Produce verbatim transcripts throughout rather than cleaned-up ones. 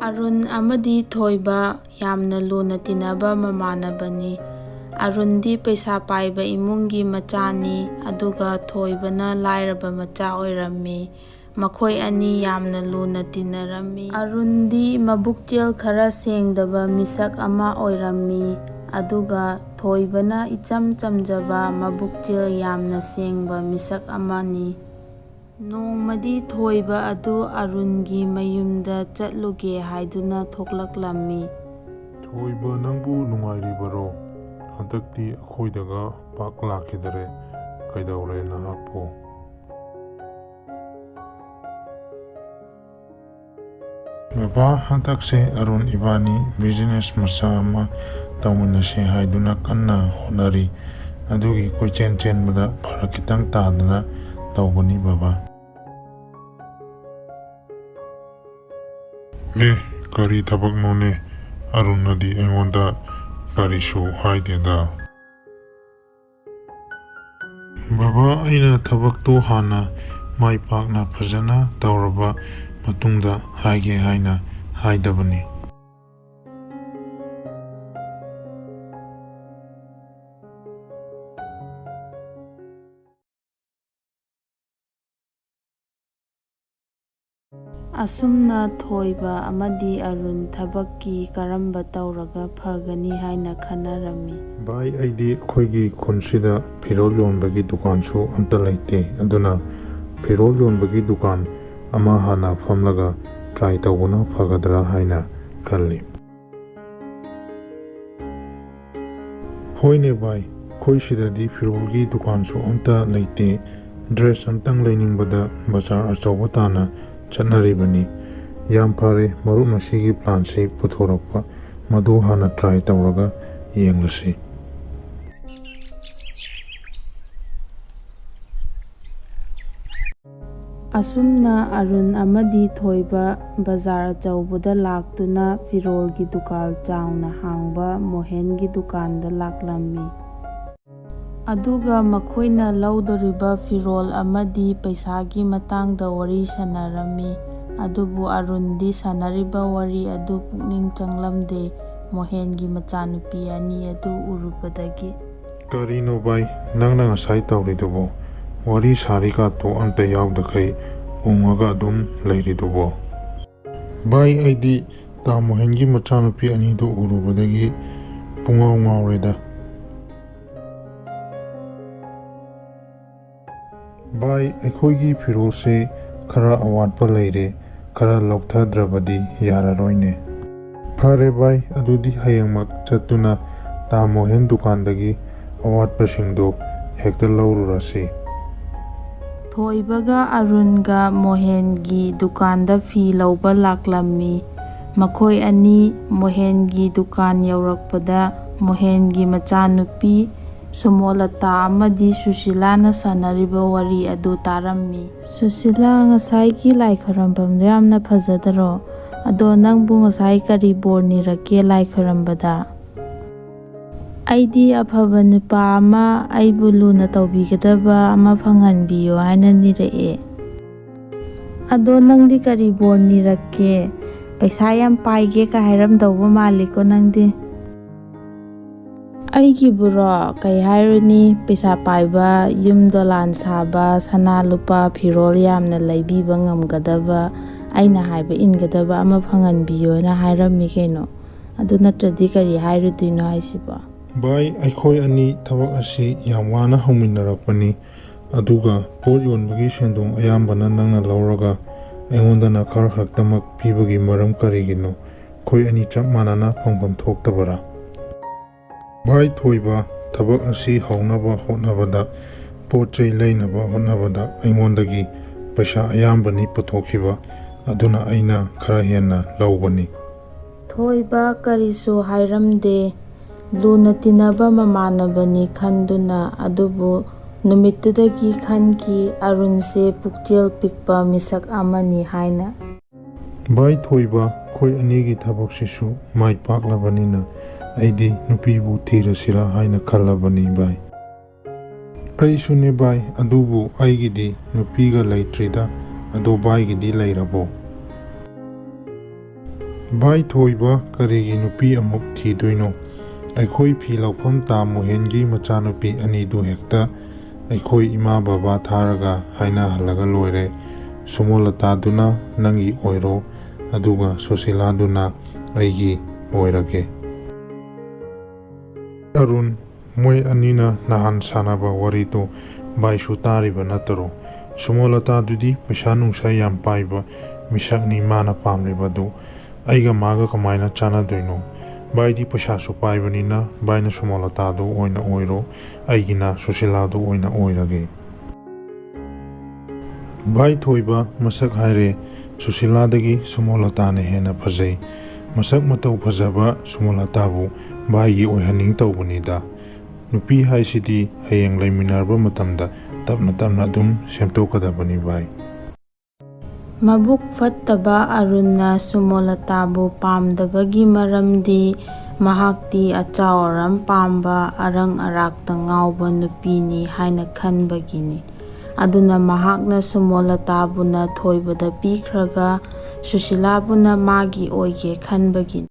ꯑꯔꯨꯟ ꯑꯃꯗꯤ ꯊꯣꯏꯕ ꯌꯥꯝꯅ ꯂꯨꯅ ꯇꯤꯟꯅꯕ ꯃꯃꯥꯟꯅꯕꯅꯤ꯫ ꯑꯔꯨꯟꯗꯤ ꯄꯩꯁꯥ ꯄꯥꯏꯕ ꯏꯃꯨꯡꯒꯤ ꯃꯆꯥꯅꯤ, ꯑꯗꯨꯒ ꯊꯣꯏꯕꯅ ꯂꯥꯏꯔꯕ ꯃꯆꯥ ꯑꯣꯏꯔꯝꯃꯤ꯫ ꯃꯈꯣꯏ ꯑꯅꯤ ꯌꯥꯝꯅ ꯂꯨꯅ ꯇꯤꯟꯅꯔꯝꯃꯤ꯫ ꯑꯔꯨꯟꯗꯤ ꯃꯕꯨꯛꯆꯦꯜ ꯈꯔ ꯁꯦꯡꯗꯕ ꯃꯤꯁꯛ ꯑꯃ ꯑꯣꯏꯔꯝꯃꯤ, ꯑꯗꯨꯒ ꯊꯣꯏꯕꯅ ꯏꯆꯝ ꯆꯝꯖꯕ, ꯃꯕꯨꯛꯆꯦꯜ ꯌꯥꯝꯅ ꯁꯦꯡꯕ ꯃꯤꯁꯛ ꯑꯃꯅꯤ꯫ ꯅꯣꯡꯃꯗꯤ ꯊꯣꯏꯕ ꯑꯗꯨ ꯑꯔꯨꯟꯒꯤ ꯃꯌꯨꯝꯗ ꯆꯠꯂꯨꯒꯦ ꯍꯥꯏꯗꯨꯅ ꯊꯣꯛꯂꯛꯂꯝꯃꯤ꯫ "ꯊꯣꯏꯕ, ꯅꯪꯕꯨ ꯅꯨꯡꯉꯥꯏꯔꯤꯕꯔꯣ? ꯍꯟꯗꯛꯇꯤ ꯑꯩꯈꯣꯏꯗꯒ ꯄꯥꯛ ꯂꯥꯛꯈꯤꯗꯔꯦ꯫ ꯀꯩꯗꯧꯔꯦ ꯅꯍꯥꯛꯄꯨ?" "ꯕꯕꯥ, ꯍꯟꯗꯛꯁꯦ ꯑꯔꯨꯟ ꯏꯕꯥꯅꯤ business ꯃꯆꯥ ꯑꯃ ꯇꯧꯃꯤꯟꯅꯁꯦ ꯍꯥꯏꯗꯨꯅ ꯀꯟꯅ ꯍꯣꯠꯅꯔꯤ꯫ ꯑꯗꯨꯒꯤ ꯀꯣꯏꯆꯦꯟ ꯆꯦꯟꯕꯗ ꯐꯔꯛ ꯈꯤꯇꯪ ꯇꯥꯗꯅ ꯇꯧꯕꯅꯤ ꯕꯕꯥ꯫" "ꯑꯦ, ꯀꯔꯤ ꯊꯕꯛꯅꯣꯅꯦ? ꯑꯔꯨꯟꯅꯗꯤ ꯑꯩꯉꯣꯟꯗ ꯀꯔꯤꯁꯨ ꯍꯥꯏꯗꯦꯗ꯫" "ꯕꯕꯥ, ꯑꯩꯅ ꯊꯕꯛꯇꯣ ꯍꯥꯟꯅ ꯃꯥꯏ ꯄꯥꯛꯅ ꯐꯖꯅ ꯇꯧꯔꯕ ꯃꯇꯨꯡꯗ ꯍꯥꯏꯒꯦ ꯍꯥꯏꯅ ꯍꯥꯏꯗꯕꯅꯤ꯫" ꯑꯁꯨꯝꯅ ꯊꯣꯏꯕ ꯑꯃꯗꯤ ꯑꯔꯨꯟ ꯊꯕꯛꯀꯤ ꯀꯔꯝꯕ ꯇꯧꯔꯒ ꯐꯒꯅꯤ ꯍꯥꯏꯅ ꯈꯟꯅꯔꯝꯃꯤ꯫ "ꯚꯥꯏ, ꯑꯩꯗꯤ ꯑꯩꯈꯣꯏꯒꯤ ꯈꯨꯟꯁꯤꯗ ꯐꯤꯔꯣꯜ ꯌꯣꯟꯕꯒꯤ ꯗꯨꯀꯥꯟꯁꯨ ꯑꯝꯇ ꯂꯩꯇꯦ, ꯑꯗꯨꯅ ꯐꯤꯔꯣꯜ ꯌꯣꯟꯕꯒꯤ ꯗꯨꯀꯥꯟ ꯑꯃ ꯍꯥꯟꯅ ꯐꯝꯂꯒ try ꯇꯧꯕꯅ ꯐꯒꯗ꯭ꯔꯥ ꯍꯥꯏꯅ ꯈꯜꯂꯤ꯫" "ꯍꯣꯏꯅꯦ ꯚꯥꯏ, ꯑꯩꯈꯣꯏ ꯁꯤꯗꯗꯤ ꯐꯤꯔꯣꯜꯒꯤ ꯗꯨꯀꯥꯟꯁꯨ ꯑꯝꯇ ꯂꯩꯇꯦ꯫ Dress ꯑꯝꯇꯪ ꯂꯩꯅꯤꯡꯕꯗ ꯕꯖꯥꯔ ꯑꯆꯧꯕ ꯇꯥꯟꯅ ꯆꯠꯅꯔꯤꯕꯅꯤ꯫ ꯌꯥꯝ ꯐꯔꯦ, ꯃꯔꯨꯞꯅ ꯁꯤꯒꯤ planꯁꯤ ꯄꯨꯊꯣꯔꯛꯄ, ꯃꯗꯨ ꯍꯥꯟꯅ try ꯇꯧꯔꯒ ꯌꯦꯡꯂꯁꯤ꯫" ꯑꯁꯨꯝꯅ ꯑꯔꯨꯟ ꯑꯃꯗꯤ ꯊꯣꯏꯕ ꯕꯖꯥꯔ ꯑꯆꯧꯕꯗ ꯂꯥꯛꯇꯨꯅ ꯐꯤꯔꯣꯜꯒꯤ ꯗꯨꯀꯥꯟ ꯆꯥꯎꯅ ꯍꯥꯡꯕ ꯃꯣꯍꯦꯟꯒꯤ ꯗꯨꯀꯥꯟꯗ ꯂꯥꯛꯂꯝꯃꯤ꯫ ꯑꯗꯨꯒ ꯃꯈꯣꯏꯅ ꯂꯧꯗꯣꯔꯤꯕ ꯐꯤꯔꯣꯜ ꯑꯃꯗꯤ ꯄꯩꯁꯥꯒꯤ ꯃꯇꯥꯡꯗ ꯋꯥꯔꯤ ꯁꯥꯟꯅꯔꯝꯃꯤ꯫ ꯑꯗꯨꯕꯨ ꯑꯔꯨꯟꯗꯤ ꯁꯥꯟꯅꯔꯤꯕ ꯋꯥꯔꯤ ꯑꯗꯨ ꯄꯨꯛꯅꯤꯡ ꯆꯪꯂꯝꯗꯦ, ꯃꯣꯍꯦꯟꯒꯤ ꯃꯆꯥꯅꯨꯄꯤ ꯑꯅꯤ ꯑꯗꯨ ꯎꯔꯨꯕꯗꯒꯤ꯫ ꯀꯔꯤꯅꯣ ꯚꯥꯏ, ꯅꯪꯅ ꯉꯁꯥꯏ ꯇꯧꯔꯤꯗꯨꯕꯣ? ꯋꯥꯔꯤ ꯁꯥꯔꯤꯀꯥꯗꯣ ꯑꯝꯇ ꯌꯥꯎꯗꯈꯩ ꯎꯪꯉꯒ ꯑꯗꯨꯝ ꯂꯩꯔꯤꯗꯨꯕꯣ? ꯚꯥꯏ, ꯑꯩꯗꯤ ꯇꯥ ꯃꯣꯍꯦꯟꯒꯤ ꯃꯆꯥꯅꯨꯄꯤ ꯑꯅꯤꯗꯨ ꯎꯔꯨꯕꯗꯒꯤ ꯄꯨꯡꯉꯥꯎ ꯉꯥꯎꯔꯦꯗ꯫ ꯚꯥꯏ, ꯑꯩꯈꯣꯏꯒꯤ ꯐꯤꯔꯣꯜꯁꯦ ꯈꯔ ꯑꯋꯥꯠꯄ ꯂꯩꯔꯦ, ꯈꯔ ꯂꯧꯊꯗ꯭ꯔꯕꯗꯤ ꯌꯥꯔꯔꯣꯏꯅꯦ꯫ ꯐꯔꯦ ꯚꯥꯏ, ꯑꯗꯨꯗꯤ ꯍꯌꯦꯡꯃꯛ ꯆꯠꯇꯨꯅ ꯇꯥ ꯃꯣꯍꯦꯟ ꯗꯨꯀꯥꯟꯗꯒꯤ ꯑꯋꯥꯠꯄꯁꯤꯡꯗꯣ ꯍꯦꯛꯇ ꯂꯧꯔꯨꯔꯁꯤ꯫ ꯊꯣꯏꯕꯒ ꯑꯔꯨꯟꯒ ꯃꯣꯍꯦꯟꯒꯤ ꯗꯨꯀꯥꯟꯗ ꯐꯤ ꯂꯧꯕ ꯂꯥꯛꯂꯝꯃꯤ꯫ ꯃꯈꯣꯏ ꯑꯅꯤ ꯃꯣꯍꯦꯟꯒꯤ ꯗꯨꯀꯥꯟ ꯌꯧꯔꯛꯄꯗ ꯃꯣꯍꯦꯟꯒꯤ ꯃꯆꯥꯅꯨꯄꯤ ꯁꯨꯃꯣꯂꯇꯥ ꯑꯃꯗꯤ ꯁꯨꯁꯤꯂꯥꯅ ꯁꯥꯟꯅꯔꯤꯕ ꯋꯥꯔꯤ ꯑꯗꯨ ꯇꯥꯔꯝꯃꯤ꯫ ꯁꯨꯁꯤꯂꯥ, ꯉꯁꯥꯏꯒꯤ ꯂꯥꯏ ꯈꯣꯏꯔꯝꯐꯝꯗꯣ ꯌꯥꯝꯅ ꯐꯖꯗꯔꯣ? ꯑꯗꯣ ꯅꯪꯕꯨ ꯉꯁꯥꯏ ꯀꯔꯤ ꯕꯣꯔ ꯅꯤꯔꯛꯀꯦ ꯂꯥꯏ ꯈꯣꯏꯔꯝꯕꯗ? ꯑꯩꯗꯤ ꯑꯐꯕ ꯅꯨꯄꯥ ꯑꯃ, ꯑꯩꯕꯨ ꯂꯨꯅ ꯇꯧꯕꯤꯒꯗꯕ ꯑꯃ ꯐꯪꯍꯟꯕꯤꯌꯨ ꯍꯥꯏꯅ ꯅꯤꯔꯛꯑꯦ꯫ ꯑꯗꯣ ꯅꯪꯗꯤ ꯀꯔꯤ ꯕꯣꯔ ꯅꯤꯔꯛꯀꯦ? ꯄꯩꯁꯥ ꯌꯥꯝ ꯄꯥꯏꯒꯦ ꯀ ꯍꯥꯏꯔꯝꯗꯧꯕ ꯃꯥꯜꯂꯤꯀꯣ ꯅꯪꯗꯤ꯫ ꯑꯩꯒꯤꯕꯨꯔꯣ, ꯀꯩ ꯍꯥꯏꯔꯨꯅꯤ, ꯄꯩꯁꯥ ꯄꯥꯏꯕ, ꯌꯨꯝ ꯗꯣꯂꯥꯟ ꯁꯥꯕ, ꯁꯅꯥ ꯂꯨꯄꯥ ꯐꯤꯔꯣꯜ ꯌꯥꯝꯅ ꯂꯩꯕꯤꯕ ꯉꯝꯒꯗꯕ, ꯑꯩꯅ ꯍꯥꯏꯕ ꯏꯟꯒꯗꯕ ꯑꯃ ꯐꯪꯍꯟꯕꯤꯌꯣꯅ ꯍꯥꯏꯔꯝꯃꯤ ꯀꯩꯅꯣ꯫ ꯑꯗꯨ ꯅꯠꯇ꯭ꯔꯗꯤ ꯀꯔꯤ ꯍꯥꯏꯔꯨꯗꯣꯏꯅꯣ ꯍꯥꯏꯁꯤꯕꯣ? ꯚꯥꯏ, ꯑꯩꯈꯣꯏ ꯑꯅꯤ ꯊꯕꯛ ꯑꯁꯤ ꯌꯥꯝ ꯋꯥꯅ ꯍꯧꯃꯤꯟꯅꯔꯛꯄꯅꯤ, ꯑꯗꯨꯒ ꯄꯣꯠ ꯌꯣꯟꯕꯒꯤ ꯁꯦꯟꯗꯣꯡ ꯑꯌꯥꯝꯕꯅ ꯅꯪꯅ ꯂꯧꯔꯒ ꯑꯩꯉꯣꯟꯗꯅ ꯈꯔ ꯈꯛꯇꯃꯛ ꯄꯤꯕꯒꯤ ꯃꯔꯝ ꯀꯔꯤꯒꯤꯅꯣ? ꯑꯩꯈꯣꯏ ꯑꯅꯤ ꯆꯞ ꯃꯥꯟꯅꯅ ꯐꯪꯐꯝ ꯊꯣꯛꯇꯕꯔꯥ? ꯚꯥꯏ ꯊꯣꯏꯕ, ꯊꯕꯛ ꯑꯁꯤ ꯍꯧꯅꯕ ꯍꯣꯠꯅꯕꯗ, ꯄꯣꯠ ꯆꯩ ꯂꯩꯅꯕ ꯍꯣꯠꯅꯕꯗ ꯑꯩꯉꯣꯟꯗꯒꯤ ꯄꯩꯁꯥ ꯑꯌꯥꯝꯕꯅꯤ ꯄꯨꯊꯣꯛꯈꯤꯕ, ꯑꯗꯨꯅ ꯑꯩꯅ ꯈꯔ ꯍꯦꯟꯅ ꯂꯧꯕꯅꯤ꯫ ꯊꯣꯏꯕ ꯀꯔꯤꯁꯨ ꯍꯥꯏꯔꯝꯗꯦ꯫ ꯂꯨꯅ ꯇꯤꯟꯅꯕ ꯃꯃꯥꯟꯅꯕꯅꯤ ꯈꯟꯗꯨꯅ, ꯑꯗꯨꯕꯨ ꯅꯨꯃꯤꯠꯇꯨꯗꯒꯤ ꯈꯟꯈꯤ ꯑꯔꯨꯟꯁꯦ ꯄꯨꯛꯆꯦꯜ ꯄꯤꯛꯄ ꯃꯤꯁꯛ ꯑꯃꯅꯤ ꯍꯥꯏꯅ꯫ ꯚꯥꯏ ꯊꯣꯏꯕ, ꯑꯩꯈꯣꯏ ꯑꯅꯤꯒꯤ ꯊꯕꯛꯁꯤꯁꯨ ꯃꯥꯏ ꯄꯥꯛꯂꯕꯅꯤꯅ ꯑꯩꯗꯤ ꯅꯨꯄꯤꯕꯨ ꯊꯤꯔꯁꯤꯔꯥ ꯍꯥꯏꯅ ꯈꯜꯂꯕꯅꯤ ꯚꯥꯏ꯫ ꯑꯩꯁꯨꯅꯦ ꯚꯥꯏ, ꯑꯗꯨꯕꯨ ꯑꯩꯒꯤꯗꯤ ꯅꯨꯄꯤꯒ ꯂꯩꯇ꯭ꯔꯤꯗ꯫ ꯑꯗꯣ ꯚꯥꯏꯒꯤꯗꯤ ꯂꯩꯔꯕꯣ? "ꯚꯥꯏ ꯊꯣꯏꯕ, ꯀꯔꯤꯒꯤ ꯅꯨꯄꯤ ꯑꯃꯨꯛ ꯊꯤꯗꯣꯏꯅꯣ? ꯑꯩꯈꯣꯏ ꯐꯤ ꯂꯧꯐꯝ ꯇꯥ ꯃꯣꯍꯦꯟꯒꯤ ꯃꯆꯥꯅꯨꯄꯤ ꯑꯅꯤꯗꯨ ꯍꯦꯛꯇ ꯑꯩꯈꯣꯏ ꯏꯃꯥ ꯕꯕꯥ ꯊꯥꯔꯒ ꯍꯥꯏꯅꯍꯜꯂꯒ ꯂꯣꯏꯔꯦ꯫ ꯁꯨꯃꯣꯂꯇꯥꯗꯨꯅ ꯅꯪꯒꯤ ꯑꯣꯏꯔꯣ, ꯑꯗꯨꯒ ꯁꯨꯁꯤꯂꯥꯗꯨꯅ ꯑꯩꯒꯤ ꯑꯣꯏꯔꯒꯦ꯫" "ꯑꯔꯨꯟ, ꯃꯣꯏ ꯑꯅꯤꯅ ꯅꯍꯥꯟ ꯁꯥꯟꯅꯕ ꯋꯥꯔꯤꯗꯨ ꯚꯥꯏꯁꯨ ꯇꯥꯔꯤꯕ ꯅꯠꯇꯔꯣ? ꯁꯨꯃꯣꯂꯇꯥꯗꯨꯗꯤ ꯄꯩꯁꯥ ꯅꯨꯡꯁꯥ ꯌꯥꯝ ꯄꯥꯏꯕ ꯃꯤꯁꯛꯅꯤ ꯃꯥꯅ ꯄꯥꯝꯂꯤꯕꯗꯨ꯫ ꯑꯩꯒ ꯃꯥꯒ ꯀꯃꯥꯏꯅ ꯆꯥꯟꯅꯗꯣꯏꯅꯣ? ꯚꯥꯏꯗꯤ ꯄꯩꯁꯥꯁꯨ ꯄꯥꯏꯕꯅꯤꯅ ꯚꯥꯏꯅ ꯁꯨꯃꯣꯂꯇꯥꯗꯨ ꯑꯣꯏꯅ ꯑꯣꯏꯔꯣ, ꯑꯩꯒꯤꯅ ꯁꯨꯁꯤꯂꯥꯗꯨ ꯑꯣꯏꯅ ꯑꯣꯏꯔꯒꯦ꯫" "ꯚꯥꯏ ꯊꯣꯏꯕ, ꯃꯁꯛ ꯍꯥꯏꯔꯦ ꯁꯨꯁꯤꯂꯥꯗꯒꯤ ꯁꯨꯃꯣꯂꯇꯥꯅ ꯍꯦꯟꯅ ꯐꯖꯩ꯫ ꯃꯁꯛ ꯃꯇꯧ ꯐꯖꯕ ꯁꯨꯃꯣꯂꯇꯥꯕꯨ ꯚꯥꯏꯒꯤ ꯑꯣꯏꯍꯟꯅꯤꯡ ꯇꯧꯕꯅꯤꯗ꯫ ꯅꯨꯄꯤ ꯍꯥꯏꯁꯤꯗꯤ ꯍꯌꯦꯡ ꯂꯩꯃꯤꯟꯅꯔꯕ ꯃꯇꯝꯗ ꯇꯞꯅ ꯇꯞꯅ ꯑꯗꯨꯝ ꯁꯦꯝꯗꯣꯛꯀꯗꯕꯅꯤ ꯚꯥꯏ꯫" ꯃꯕꯨꯛ ꯐꯠꯇꯕ ꯑꯔꯨꯟꯅ ꯁꯨꯃꯣꯂꯇꯥꯕꯨ ꯄꯥꯝꯗꯕꯒꯤ ꯃꯔꯝꯗꯤ ꯃꯍꯥꯛꯇꯤ ꯑꯆꯥꯎ ꯑꯔꯝ ꯄꯥꯝꯕ, ꯑꯔꯪ ꯑꯔꯥꯛꯇ ꯉꯥꯎꯕ ꯅꯨꯄꯤꯅꯤ ꯍꯥꯏꯅ ꯈꯟꯕꯒꯤꯅꯤ꯫ ꯑꯗꯨꯅ ꯃꯍꯥꯛꯅ ꯁꯨꯃꯣꯂꯇꯥꯕꯨꯅ ꯊꯣꯏꯕꯗ ꯄꯤꯈ꯭ꯔꯒ ꯁꯨꯁꯤꯂꯥꯕꯨꯅ ꯃꯥꯒꯤ ꯑꯣꯏꯒꯦ ꯈꯟꯕꯒꯤꯅꯤ꯫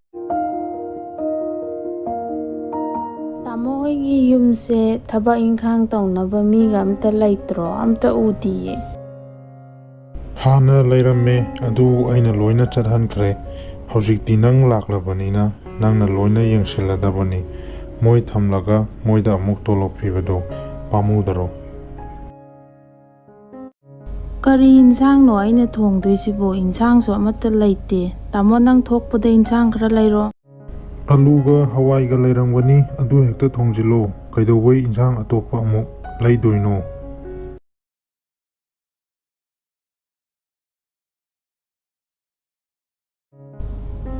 "ꯇꯥꯃꯣ ꯍꯣꯏꯒꯤ ꯌꯨꯝꯁꯦ ꯊꯕꯛ ꯏꯪꯈꯥꯡ ꯇꯧꯅꯕ ꯃꯤꯒ ꯑꯝꯇ ꯂꯩꯇ꯭ꯔꯣ? ꯑꯝꯇ ꯎꯗꯤꯌꯦ꯫" "ꯍꯥꯟꯅ ꯂꯩꯔꯝꯃꯦ, ꯑꯗꯨ ꯑꯩꯅ ꯂꯣꯏꯅ ꯆꯠꯍꯟꯈ꯭ꯔꯦ꯫ ꯍꯧꯖꯤꯛꯇꯤ ꯅꯪ ꯂꯥꯛꯂꯕꯅꯤꯅ ꯅꯪꯅ ꯂꯣꯏꯅ ꯌꯦꯡꯁꯤꯜꯂꯗꯕꯅꯤ꯫ ꯃꯣꯏ ꯊꯝꯂꯒ ꯃꯣꯏꯗ ꯑꯃꯨꯛ ꯇꯣꯂꯣꯞ ꯄꯤꯕꯗꯣ ꯄꯥꯝꯃꯨꯗꯔꯣ?" "ꯀꯔꯤ ꯏꯟꯁꯥꯡꯅꯣ ꯑꯩꯅ ꯊꯣꯡꯗꯣꯏꯁꯤꯕꯣ? ꯏꯟꯁꯥꯡꯁꯨ ꯑꯃꯠꯇ ꯂꯩꯇꯦ꯫ ꯇꯥꯃꯣ, ꯅꯪ ꯊꯣꯛꯄꯗ ꯏꯟꯁꯥꯡ ꯈꯔ ꯂꯩꯔꯣ꯫" "ꯑꯂꯨꯒ ꯍꯋꯥꯏꯒ ꯂꯩꯔꯝꯒꯅꯤ, ꯑꯗꯨ ꯍꯦꯛꯇ ꯊꯣꯡꯖꯤꯜꯂꯣ꯫ ꯀꯩꯗꯧꯕꯩ ꯏꯟꯁꯥꯡ ꯑꯇꯣꯞꯄ ꯑꯃꯨꯛ ꯂꯩꯗꯣꯏꯅꯣ?"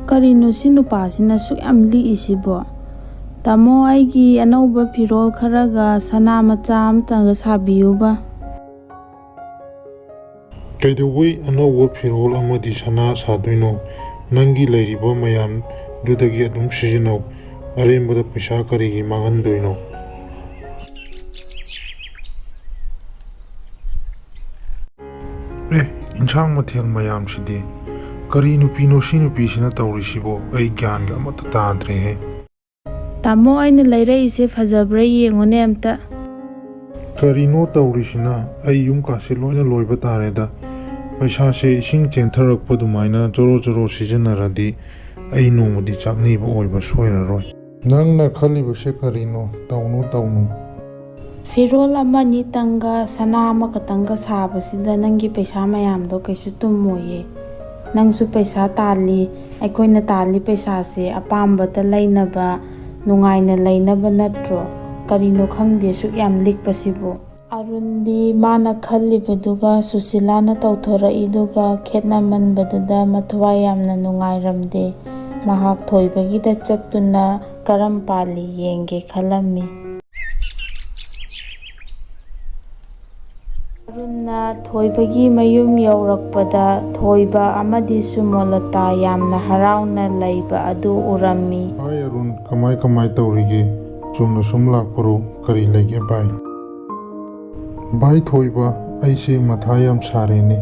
"ꯀꯔꯤꯅꯣ ꯁꯤ ꯅꯨꯄꯥꯁꯤꯅ ꯁꯨꯛ ꯌꯥꯝ ꯂꯤꯛꯏꯁꯤꯕꯣ? ꯇꯥꯃꯣ, ꯑꯩꯒꯤ ꯑꯅꯧꯕ ꯐꯤꯔꯣꯜ ꯈꯔꯒ ꯁꯅꯥ ꯃꯆꯥ ꯑꯃꯇꯒ ꯁꯥꯕꯤꯌꯨꯕ꯫" "ꯀꯩꯗꯧꯕꯩ ꯑꯅꯧꯕ ꯐꯤꯔꯣꯜ ꯑꯃꯗꯤ ꯁꯅꯥ ꯁꯥꯗꯣꯏꯅꯣ? ꯅꯪꯒꯤ ꯂꯩꯔꯤꯕ ꯃꯌꯥꯝꯗꯨꯗꯒꯤ ꯑꯗꯨꯝ ꯁꯤꯖꯤꯟꯅꯧ꯫ ꯑꯔꯦꯝꯕꯗ ꯄꯩꯁꯥ ꯀꯔꯤꯒꯤ ꯃꯥꯡꯍꯟꯗꯣꯏꯅꯣ?" "ꯑꯦ, ꯏꯟꯁꯥꯡ ꯃꯊꯦꯜ ꯃꯌꯥꯝꯁꯤꯗꯤ꯫ ꯀꯔꯤ ꯅꯨꯄꯤꯅꯣ ꯁꯤ ꯅꯨꯄꯤꯁꯤꯅ ꯇꯧꯔꯤꯁꯤꯕꯣ? ꯑꯩ ꯒ꯭ꯌꯥꯟꯒ ꯑꯃꯠꯇ ꯇꯥꯗ꯭ꯔꯦꯍꯦ꯫ ꯇꯥꯃꯣ, ꯑꯩꯅ ꯂꯩꯔꯛꯏꯁꯦ ꯐꯖꯕ꯭ꯔꯥ ꯌꯦꯡꯉꯨꯅꯦ ꯑꯝꯇ꯫ ꯀꯔꯤꯅꯣ ꯇꯧꯔꯤꯁꯤꯅ? ꯑꯩ ꯌꯨꯝ ꯀꯥꯁꯦ ꯂꯣꯏꯅ ꯂꯣꯏꯕ ꯇꯥꯔꯦꯗ꯫ ꯄꯩꯁꯥꯁꯦ ꯏꯁꯤꯡ ꯆꯦꯟꯊꯔꯛꯄ ꯑꯗꯨꯃꯥꯏꯅ ꯖꯣꯔꯣ ꯖꯣꯔꯣ ꯁꯤꯖꯤꯟꯅꯔꯗꯤ ꯑꯩ ꯅꯣꯡꯃꯗꯤ ꯆꯥꯛꯅꯤꯕ ꯑꯣꯏꯕ ꯁꯣꯏꯔꯔꯣꯏ꯫ ꯅꯪꯅ ꯈꯜꯂꯤꯕꯁꯦ ꯀꯔꯤꯅꯣ? ꯇꯧꯅꯨ, ꯇꯧꯅꯨ꯫ ꯐꯤꯔꯣꯜ ꯑꯃꯅꯤꯇꯪꯒ ꯁꯅꯥ ꯑꯃꯈꯛꯇꯪꯒ ꯁꯥꯕꯁꯤꯗ ꯅꯪꯒꯤ ꯄꯩꯁꯥ ꯃꯌꯥꯝꯗꯣ ꯀꯩꯁꯨ ꯇꯨꯝꯃꯣꯏꯌꯦ꯫ ꯅꯪꯁꯨ ꯄꯩꯁꯥ ꯇꯥꯜꯂꯤ, ꯑꯩꯈꯣꯏꯅ ꯇꯥꯜꯂꯤ ꯄꯩꯁꯥꯁꯦ ꯑꯄꯥꯝꯕꯇ ꯂꯩꯅꯕ, ꯅꯨꯡꯉꯥꯏꯅ ꯂꯩꯅꯕ ꯅꯠꯇ꯭ꯔꯣ? ꯀꯔꯤꯅꯣ ꯈꯪꯗꯦ ꯁꯨꯛ ꯌꯥꯝ ꯂꯤꯛꯄꯁꯤꯕꯨ꯫ ꯑꯔꯨꯟꯗꯤ ꯃꯥꯅ ꯈꯜꯂꯤꯕꯗꯨꯒ ꯁꯨꯁꯤꯂꯥꯅ ꯇꯧꯊꯣꯔꯛꯏꯗꯨꯒ ꯈꯦꯠꯅꯃꯟꯕꯗꯨꯗ ꯃꯊꯋꯥꯏ ꯌꯥꯝꯅ ꯅꯨꯡꯉꯥꯏꯔꯝꯗꯦ꯫ ꯃꯍꯥꯛ ꯊꯣꯏꯕꯒꯤꯗ ꯆꯠꯇꯨꯅ ꯀꯔꯝ ꯄꯥꯜꯂꯤ ꯌꯦꯡꯒꯦ ꯈꯜꯂꯝꯃꯤ꯫ ꯑꯔꯨꯟꯅ ꯊꯣꯏꯕꯒꯤ ꯃꯌꯨꯝ ꯌꯧꯔꯛꯄꯗ ꯊꯣꯏꯕ ꯑꯃꯗꯤ ꯁꯨꯃꯣꯂꯇꯥ ꯌꯥꯝꯅ ꯍꯔꯥꯎꯅ ꯂꯩꯕ ꯑꯗꯨ ꯎꯔꯝꯃꯤ꯫ ꯍꯥꯏ ꯑꯔꯨꯟ, ꯀꯃꯥꯏ ꯀꯃꯥꯏ ꯇꯧꯔꯤꯒꯦ? ꯆꯨꯝꯅ ꯁꯨꯝ ꯂꯥꯛꯄꯔꯣ? ꯀꯔꯤ ꯂꯩꯒꯦ ꯚꯥꯏ? ꯚꯥꯏ ꯊꯣꯏꯕ, ꯑꯩꯁꯦ ꯃꯊꯥ ꯌꯥꯝ ꯁꯥꯔꯦꯅꯦ꯫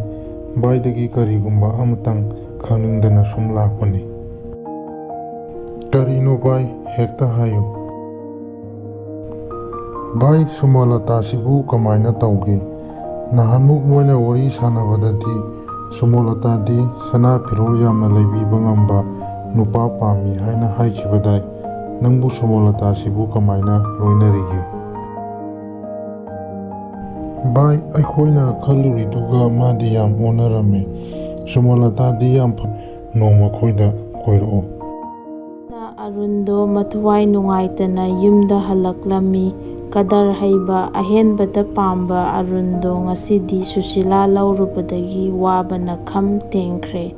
ꯚꯥꯏꯗꯒꯤ ꯀꯔꯤꯒꯨꯝꯕ ꯑꯃꯇꯪ ꯈꯪꯅꯤꯡꯗꯅ ꯁꯨꯝ ꯂꯥꯛꯄꯅꯤ꯫ ꯀꯔꯤꯅꯣ ꯚꯥꯏ? ꯍꯦꯛꯇ ꯍꯥꯏꯌꯨ꯫ ꯚꯥꯏ, ꯁꯨꯃꯣꯂꯇꯥꯁꯤꯕꯨ ꯀꯃꯥꯏꯅ ꯇꯧꯒꯦ? ꯅꯍꯥꯟꯃꯨꯛ ꯃꯣꯏꯅ ꯋꯥꯔꯤ ꯁꯥꯟꯅꯕꯗꯗꯤ ꯁꯨꯃꯣꯂꯇꯥꯗꯤ ꯁꯅꯥ ꯐꯤꯔꯣꯜ ꯌꯥꯝꯅ ꯂꯩꯕꯤꯕ ꯉꯝꯕ ꯅꯨꯄꯥ ꯄꯥꯝꯃꯤ ꯍꯥꯏꯅ ꯍꯥꯏꯈꯤꯕꯗꯥꯏ? ꯅꯪꯕꯨ ꯁꯨꯃꯣꯂꯇꯥꯁꯤꯕꯨ ꯀꯃꯥꯏꯅ ꯂꯣꯏꯅꯔꯤꯒꯦ? ꯚꯥꯏ, ꯑꯩꯈꯣꯏꯅ ꯈꯜꯂꯨꯔꯤꯗꯨꯒ ꯃꯥꯗꯤ ꯌꯥꯝ ꯑꯣꯟꯅꯔꯝꯃꯦ꯫ ꯁꯨꯃꯣꯂꯇꯥꯗꯤ ꯌꯥꯝ ꯐ-, ꯅꯣꯡꯃ ꯑꯩꯈꯣꯏꯗ ꯀꯣꯏꯔꯛꯑꯣ꯫ ꯑꯔꯨꯟꯗꯣ ꯃꯊꯋꯥꯏ ꯅꯨꯡꯉꯥꯏꯇꯅ ꯌꯨꯝꯗ ꯍꯜꯂꯛꯂꯝꯃꯤ꯫ ꯀꯗꯔ ꯍꯩꯕ, ꯑꯍꯦꯟꯕꯗ ꯄꯥꯝꯕ ꯑꯔꯨꯟꯗꯣ ꯉꯁꯤꯗꯤ ꯁꯨꯁꯤꯂꯥ ꯂꯧꯔꯨꯕꯗꯒꯤ ꯋꯥꯕꯅ ꯈꯝ ꯇꯦꯡꯈ꯭ꯔꯦ꯫